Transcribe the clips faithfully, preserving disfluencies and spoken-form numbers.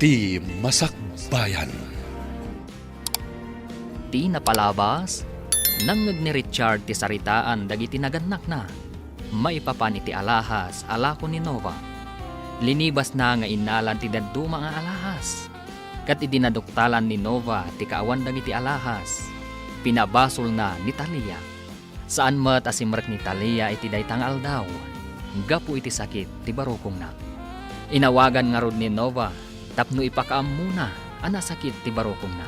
Ti Masakbayan. Ti napalabas, nangngeg ni Richard ti saritaan dagiti nagannakna maipapan iti alahas a lako ni Nova. Linibasna nga innalad ti dadduma nga alahas. Ket idi naduktalan ni Nova ti kaawan dagiti alahas, pinabasolna ni Talia. Saan met a simrek ni Talia iti dayta nga aldaw gapu iti sakit ti barukongna. Inawagan ngarud ni Nova tapno ipakaammona a nasakit ti barukongna.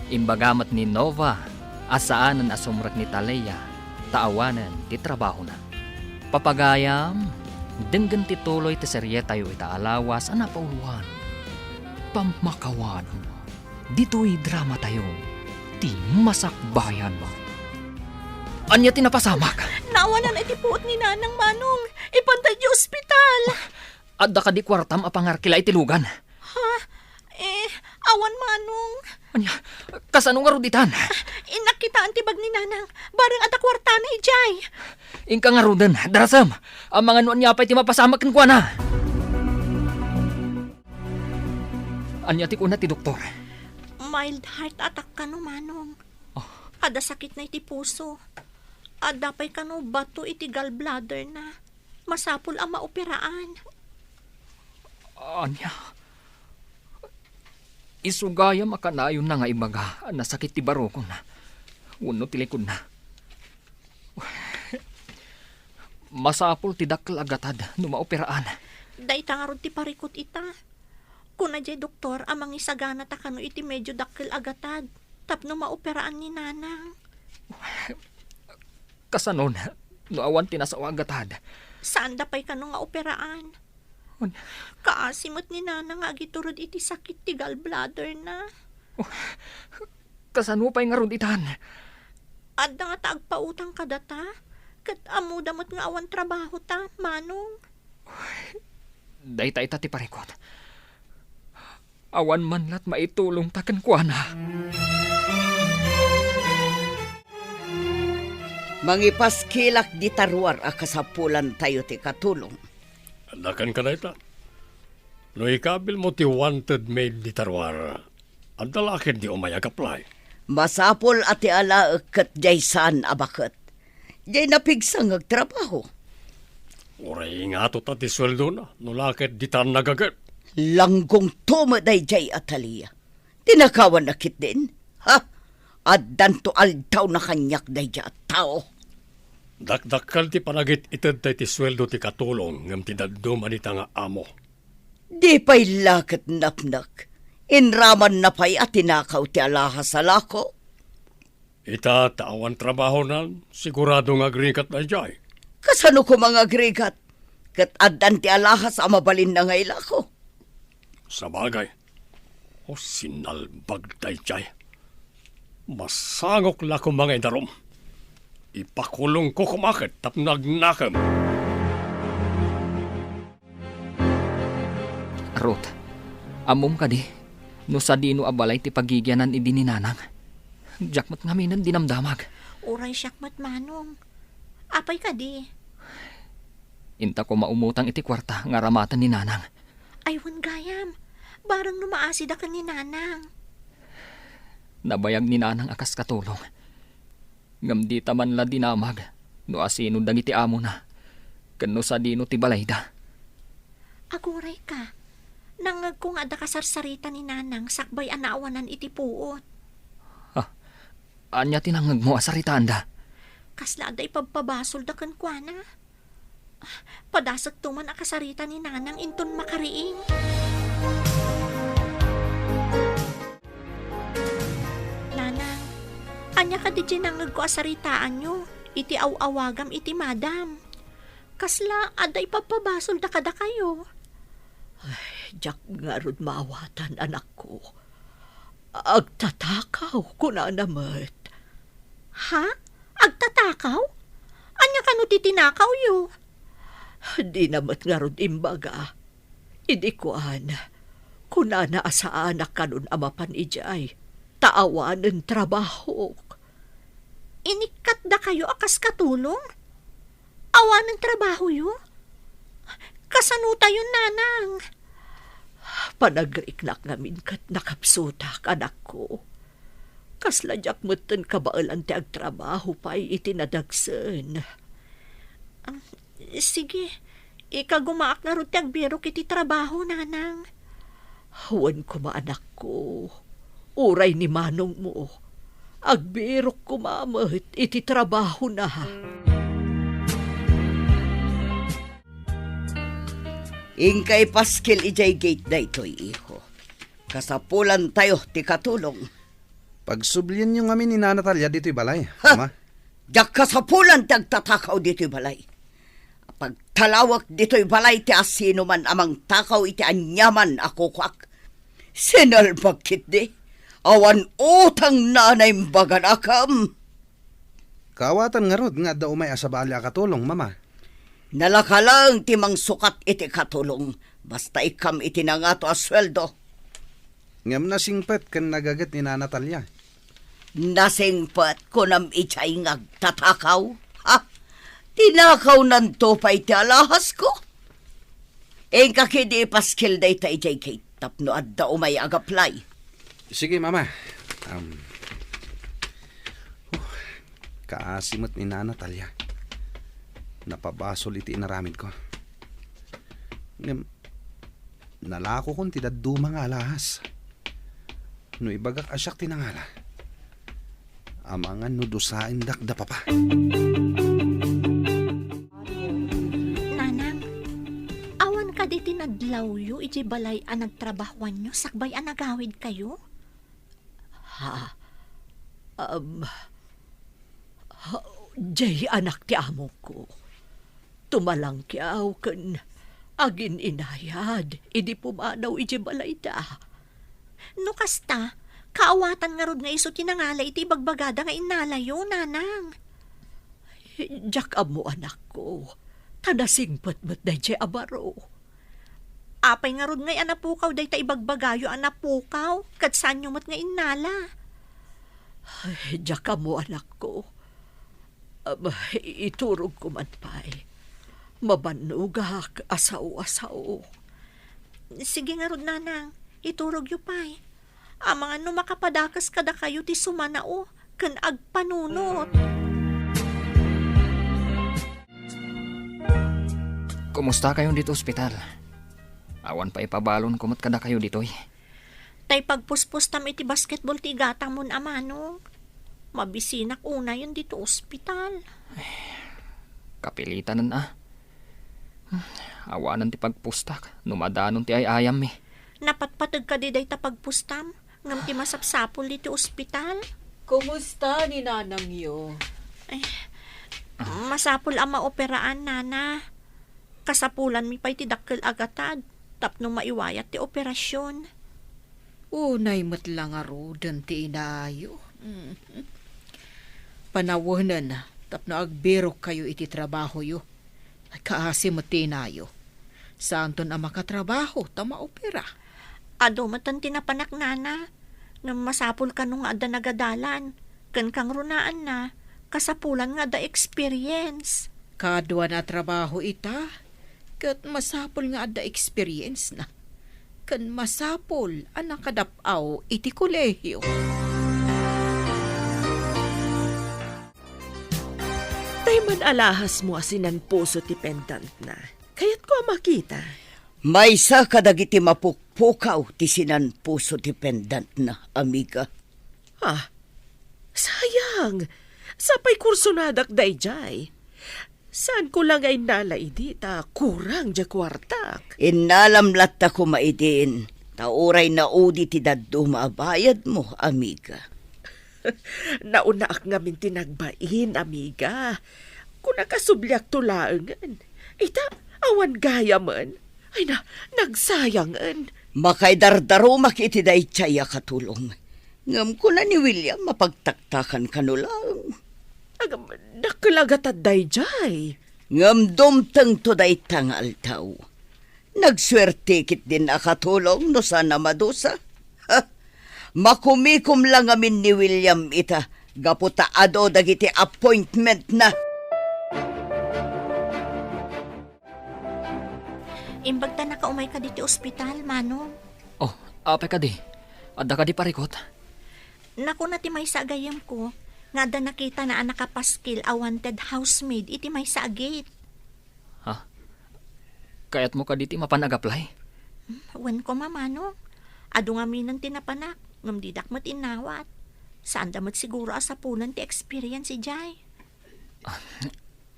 Imbaga met ni Nova a saanen a sumrek ni Talia ta awanen ti trabahona. Papagayam, denggen ti tuloy ti serietayo ita a lawas a napauloan, Pammakawad. Ditoy dramatayo, ti Masakbayan. Ania ti napasamak? Naawanan iti puot ni Nanang, Manong. Ipanda iti ospital. Adda kadi kuartam a pangarkila iti lugan? Ha? Eh, awan, Manong. Ania? Kasano ngarud itan? Innak kitaan ti bag ni Nanang. Bareng adda kuartana idiay. Inka ngaruden, darasem. Amangan no ania pay ti mapasamak kenkuana. Ania ti kuna ti doktor? Mild heart attack kano, Manong. Ah. Adda sakitna iti puso. Adda pay kano bato iti gallbladderna. Masapul a maoperaan. Ania? Isu gayam a kanayonna nga ibaga a nasakit ti barukonna wenno ti likodna. Masapul ti dakkel a gatad no maoperaan. Dayta ngarud ti parikut ita. Kuna diay doktor a mangisagana ta kano iti medio dakkel a gatad tapno maoperaan ni Nanang. Kasanon no awan ti nasao a gatad? Saanda pay kano nga operaan. Ania? Kaasi met ni Nanang nga agiturod iti sakit ti gallbladderna. Oh, kasano pay ngarud itan? Adda ngata agpautang kadata, ket ammoda met nga awan trabahota, Manong. Dayta ita ti parikut. Awan man lat maitulongta kenkuana. Mangipaskilak dita ruar a kasapulantayo ti katulong. Adda kenka dayta. No ikabilmo ti wanted maid dita ruar, adda la ketdi umay ag-apply? Masapul a ti alaek ket diay saan a baket. Diay napigsa nga agtrabaho. Uray ingato ta ti sueldona, no la ket ditan nagaget. Langgongto met daydiay, Atalia. Tinakawanna ketdin? Ha? Addanto aldawna kaniak daydiay a tao. Dakdakkel ti panagit-itedta iti sueldo ti katulong ngem ti dadduma dita nga amo. Di pay la ket napnek. Inramanna pay a tinakaw ti alahas a lako. Ita ta awan trabahonan, sigurado nga agrigat daydiay. Kasano koma nga agrigat? Ket addan ti alahas a mabalinna nga ilako. Sabagay. O, sinalbag daydiay. Masangok la koma nga idarum. Ipakulongko koma ket tapno agnakem. Ruth, ammom kadi no sadino a balay ti pagigianan idi ni Nanang? Diak met ngamin dinamdamag. Uray siak met, Manong. Apay kadi? Inta koma umutang iti kuarta nga aramaten ni Nanang. Ay, wen gayam. Bareng no maasida ken ni Nanang. Nabayag ni Nanang a kas katulong. Ngem dita man la dinamag no asino dagiti amona ken no sadino ti balayda. Agurayka, nangngegko nga adda kasarsarita ni Nanang sakbay a naawanan iti puot. Ah, ania ti nangngegmo a saritaanda? Kasla adda ipabpabasolda kenkuana. Padasekto man a kasarita ni Nanang inton makariing. Nanang, ania kadi ti nangngegko a saritaanyo iti aw-awagam iti madam? Kasla adda ipabpabasolda kadakayo? Ay, diak ngarud maawatan, anakko. Agtatakaw, kunana met. Ha? Agtatakaw? Ania kano ti tinakawyo? Dina met ngarud imbaga. Idi kuan, kunana a saanak kanon a mapan idiay, ta awanen trabahok. Inikkatdakayo a kas katulong? Awanen trabahoyo? Kasanotayon, Nanang? Panagriknak ngamin ket nakapsutak, anakko. Kasla diak metten kabaelan ti agtrabaho pay iti nadagsen. Ah, sige, ikagumaak ngarud ti agbirok iti trabaho, nanang. Wen koma, anakko. Uray ni manongmo, agbirok koma met iti trabahona. Inka ipaskil idiay gate daytoy, iho. Kasapulantayo ti katulong. Pagsublienyo ngamin ni Nana Talia ditoy balay, Ha? Ama. Diak kasapulan ti agtatakaw ditoy balay. Pagtalawek ditoy balay ti asinoman a mangtakaw iti aniaman a kukuak. Sinalbag ketdi. Awan utang na naimbag a nakam. Kaawatan ngarud nga adda umay a sabali a katulong, Mama. Nalaka laeng ti mangsukat iti katulong, basta ikkam iti nangato a sueldo. Ngem nasingpet ken nagaget ni Nana Talia. Nasingpet, kunam idiay nga agtatakaw? Ha? Tinakawnanto pay ti alahasko? Inka ketdi ipaskil dayta idiay gate tapno adda umay agaplay. Sige, Mama. Um, huh, kaasi met ni Nana Talia. Napabasol iti inaramidko. Ngem, nalakokon ti dadduma nga alahas. No ibagak a siak ti nangala, amangan no dusaendak da Papa. Nanang, awan kadi ti nadlawyo idiay balay a nagtrabahoanyo sakbay a nagawidkayo? Ha? Um, ha, diay anak ti amongko. Tumalangkiaw ken agin-inayad idi pumanaw idiay balayda. No kasta, kaawatan ngarud nga isu ti nangala iti ibagbagada nga innalayo, nanang. Diak ammo, anakko, ta nasingpet met daydiay a baro. Apay ngarud ngay a napukaw dayta ibagbagayo a napukaw, ket saanyo met nga innala? Ay, diak ammo, anakko. Am, iturogko man pay. Mabannogak a sao a sao. Sige ngarud, nanang, iturogyo pay. Amangan no makapadakes kadakayo ti sumanao ken agpanunot. Kumusta kayon ditoy ospital? Awan pay ipabalonko met kadakayo ditoy. Tay pagpuspustam iti basketball ti igatamon a manong. Mabisinak unayen ditoy ospital. Kapilitanen a. Hmm, awanen ti pagpustak no madanon ti ay-ayammi. Napatpateg kadi dayta pagpustam ngem ti masapsapul ditoy ospital? Kumusta ni nanangyo? Ay, masapul a maoperaan, nana. Kasapulanmi pay ti dakkel a gatad tapno maiwayat ti operasion. Unay met la ngaruden ti inayo. Mm. Panawenen tapno agbirokkayo iti trabahoyo. Ay, kaasi met ti inayo. Saanton a makatrabaho ta maopera. Adu metten ti napanak, nana. Ngem masapul kano nga adda nagadalan. Ken kangrunaanna, kasapulan nga adda experience. Kaduana a trabaho ita, ket masapul nga adda experience na. Ken masapul a nakadap-aw iti kolehio. Tay man alahasmo a sinanpuso ti pendantna. Kayatko a makita. Maysa kadagiti mapukpukaw ti sinanpuso ti pendantna, amiga. Ah, sayang. Sapay kursonadak daydiay. Saanko la nga innala idi ta kurang diay kuartak. Innalam latta koma idin, ta uray naudi ti dadduma a bayadmo, amiga. Naunaak ngamin ti nagbain, amiga. Kunak a subliakto laengen. Ita, awan gayamen. Ay na, nagsayangen. Makaidardarumak iti daydiay a katulong. Ngem kuna ni William, mapagtaktakan kano laeng. Agam, dakkel a gatad daydiay. Ngem dumtengto dayta nga aldaw. Nagsuerte ketdin a katulong no saan a madusa. Ha? Makumikom la ngamin ni William ita gapu ta adu dagiti appointmentna. Imbag ta nakaumay kadi ti ospital, Manong. Apay kadi? Adda kadi parikut? Nakuna ti maysa a gayyemko nga adda nakitana a nakapaskil a wanted housemaid iti maysa a gate. Ha? Kayatmo kadi ti mapan ag-apply? Hmm, wen koma, Manong. Adu ngaminen ti napanak, ngem didak met innawat. Saanda met siguro a sapulen ti experience idiay.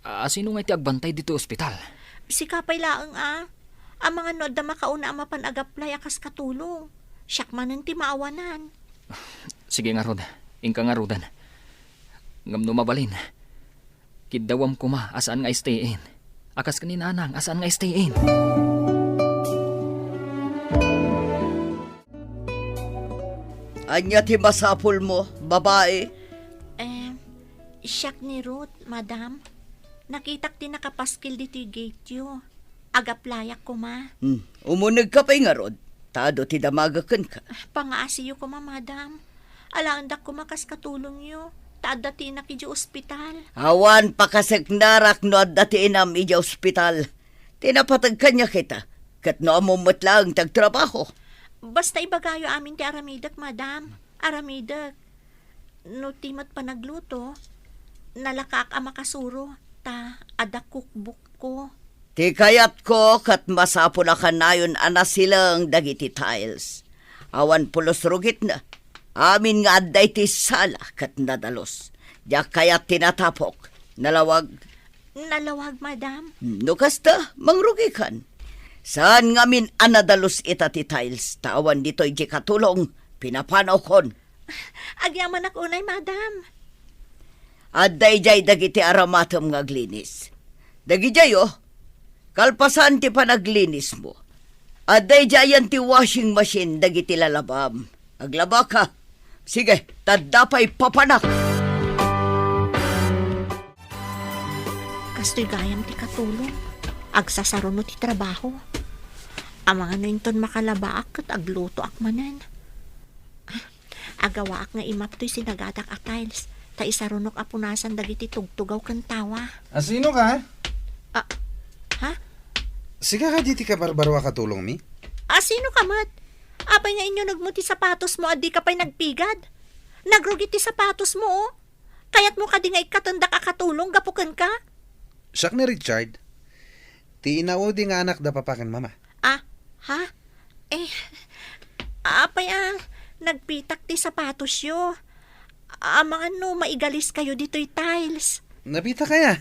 Ah, sino ngay ti agbantay ditoy ospital? Sika pay laeng a. Amangan no adda makauna a mapan ag-apply a kas katulong. Siak manen ti maawanan. Sige ngarud, inka ngaruden. Ngem no mabalin, kiddawam koma a saan nga stay-in. A kas ken ni Nanang a saan nga stay-in. Ania ti masapulmo, babai? Em, siak ni Ruth, madam. Nakitak ti nakapaskil ditoy gate-yo. Ag-applyak koma. Hmm, umunegka pay ngarud, ta adu ti damaga kenka. Pangaasiyo koma, madam. Alaendak koma kas katulongyo, ta adda ti inak idiay ospital. Awan pakaseknarak no adda ti inam idiay ospital. Ti napateg kaniak ita, ket no ammom met laeng ti agtrabaho. Basta ibagayo amin ti aramidek, madam. Aramidek. No ti met panagluto, nalakaak a makasuro, ta adda cookbook-ko. Ti kayatko ket masapul a kanayon a nasileng dagiti tiles. Awan pulos rugitna. Amin nga adda iti sala ket nadalus. Diak kayat ti natapok. Nalawag. Nalawag, madam. No kasta, mangrugikan. Saan ngamin a nadalus ita ti tiles, ta awan ditoy ti katulong, pinapanawkon. Agyamanak unay, madam. Adda idiay dagiti aramatem nga aglinis. Dagidiay, o, kalpasan ti panaglinismo, adda idiayan ti washing machine dagiti lalabam. Aglabaka. Sige, ta adda pay papanak. Kastoy gayam ti katulong. Agsasaruno ti trabaho. Amangan no inton makalabaak ket aglutoak manen. Agawaak nga imap toy sinagadak a tiles, ta isarunok a punasan dagiti tugtugaw ken tawa. A, sino ka? A, ha? Sika kadi ti kabarbarua katulongmi? A, sino ka met? Apay nga inyunegmo ti sapatosmo a dika pay nagpigad? Nagrugi ti sapatosmo, o. Kayatmo kadi nga ikkatendak a katulong gapu kenka? Siak ni Richard. Ti inaudi nga anak da papa ken mama. A, ha? Eh, apay a nagpitak ti sapatosyo? Amangan no maigaliskayo ditoy tiles. Napitak aya?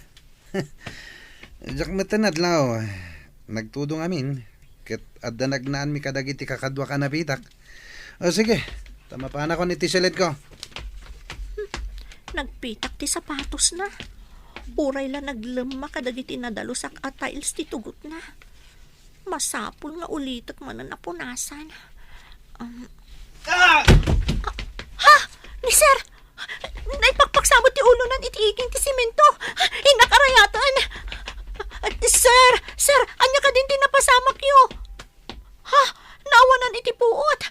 Diak met adlaw. Nagtudong amin. Ket adda nagnaanmi kadagiti kakaduak a napitak. O sige, ta mapanakon iti siledko. Nagpitak ti sapatosna. Uray la naglemma kadagiti nadalusak a tiles ti tugotna. Masapul nga ulitek manen a punasan. Um, Ah! Ha? Ni Sir? Naipakpaksamot ti ulonan iti iging ti simento. Innak arayaten. Sir! Sir! Ania kadin ti napasamakyo? Ha? Naawanan iti puot.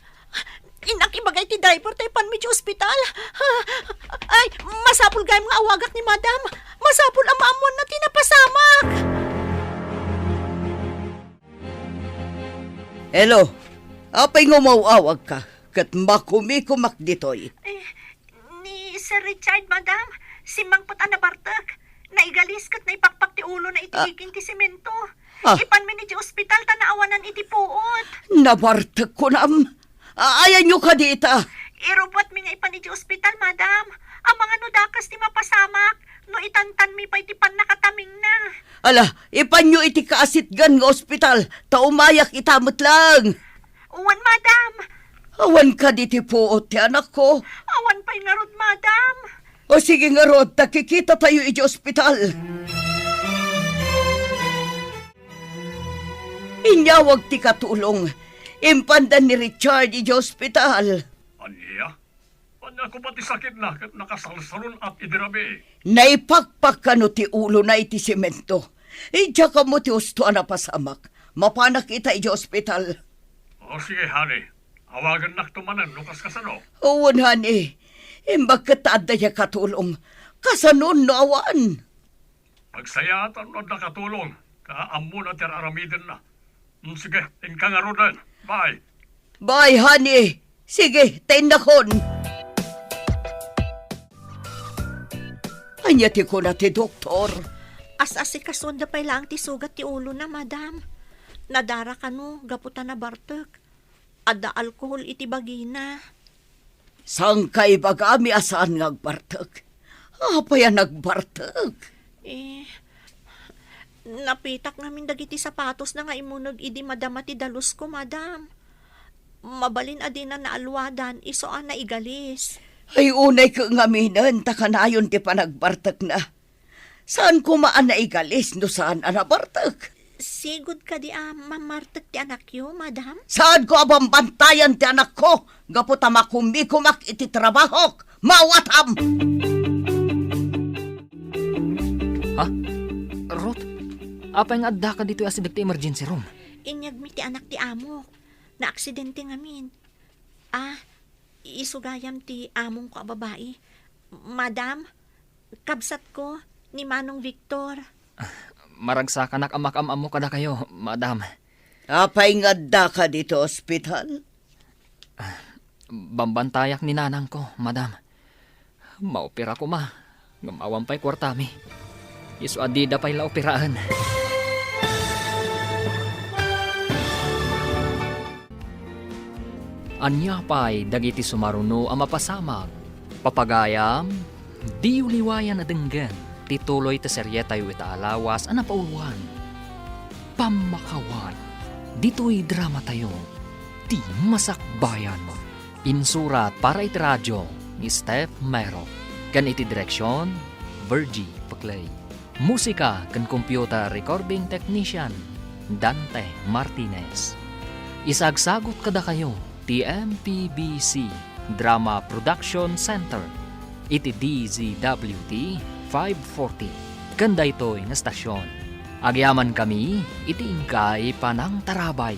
Innak ibaga iti driver ta ipanmi iti ospital. Ay, masapul gayam nga awagak ni Madam. Masapul a maammoanna ti napasamak. Hello, apay nga umaw-awagka ket makumikumak ditoy? Eh, ni Sir Richard, Madam, simmangpet a nabartek. Naigalis ket naipakpak ti ulona iti Ah. iging ti semento. Ah. Ipanmi iti ospital ta naawanan iti puot. Nabartek kunam? Ayanyo kadi ita? Irubbuatmi nga ipan iti ospital, Madam. Amangan no dakes ti mapasamak no itantanmi pay ti pannakatamingna. Ala, ipanyo iti kaasitgan nga ospital, ta umayak ita met laeng. Wen, Madam. Awan kadi ti puot ti anakko? Awan pay ngarud, Madam. O sige ngarud, ta kikitatayo iti ospital. Inyawag ti katulong. Impanda ni Richard iti ospital. Ania? Ania koma ti sakitna ket nakasalsalun-at idi rabii? Naipakpak kano ti ulona iti semento. Diak ammo ti usto a napasamak. Mapanak ita iti ospital. O sige, honey. Awagannakto manen no kaskasano. Wen, honey. Imbag ket ta adda diay katulong. Kasanon no awan? Agsayaat no adda katulong, ta ammona ti ar-aramidenna. Mm, sige, inka ngaruden. Bye. Bye, honey. Sige, ta innakon. Ania ti kuna ti doktor? As-asikasuanda pay laeng ti sugat ti ulona, madam. Nadara kano gapu ta nabartek. Adda alkohol iti bagina. Saan ka ibagami a saan nga agbartek? Apay a nagbartek? Eh, napitak ngamin dagiti sapatosna nga imuneg idi madama ti dalusko, madam. Mabalin a dina naalwadan, isu a naigalis. Ay, unay ket ngaminen ta kanayon ti panagbartekna. Saan koma a naigalis no saan a nabartek? Sigud kadi a mamartek ti anakyo, madam? Saanko a bambantayan ti anakko gapu ta makumikomak iti trabahok? Mawatam! Ha? Ruth, apay nga addaka ditoy asideg ti emergency room? Inyegmi ti anak ti amok. Naaksidente ngamin. Ah, isu gayam ti amongko a babai. Madam, kabsatko, ni Manong Victor. Maragsakanak a makaam-ammo kadakayo, madam. Apay nga addaka ditoy ospital? Bambantayak ni nanangko, madam. Maopera koma, ngem awan pay kuartami. Isu a dida pay la operaen. Ania pay dagiti sumaruno a mapasamak? Papagayam, diyo liwayan a denggen ti tuloy ti serietayo ita a lawas a napauloan. Pammakawan, ditoy dramatayo, Ti Masakbayan. Insurat para iti radio ni Steph Mero, ken iti direksion, Virgie Peclay. Musika ken computer recording technician, Dante Martinez. Isagsagut kadakayo ti M P B C Drama Production Center iti D Z W T five forty ken daytoy nga stasyon. Agyamankami iti inkay panangtarabay.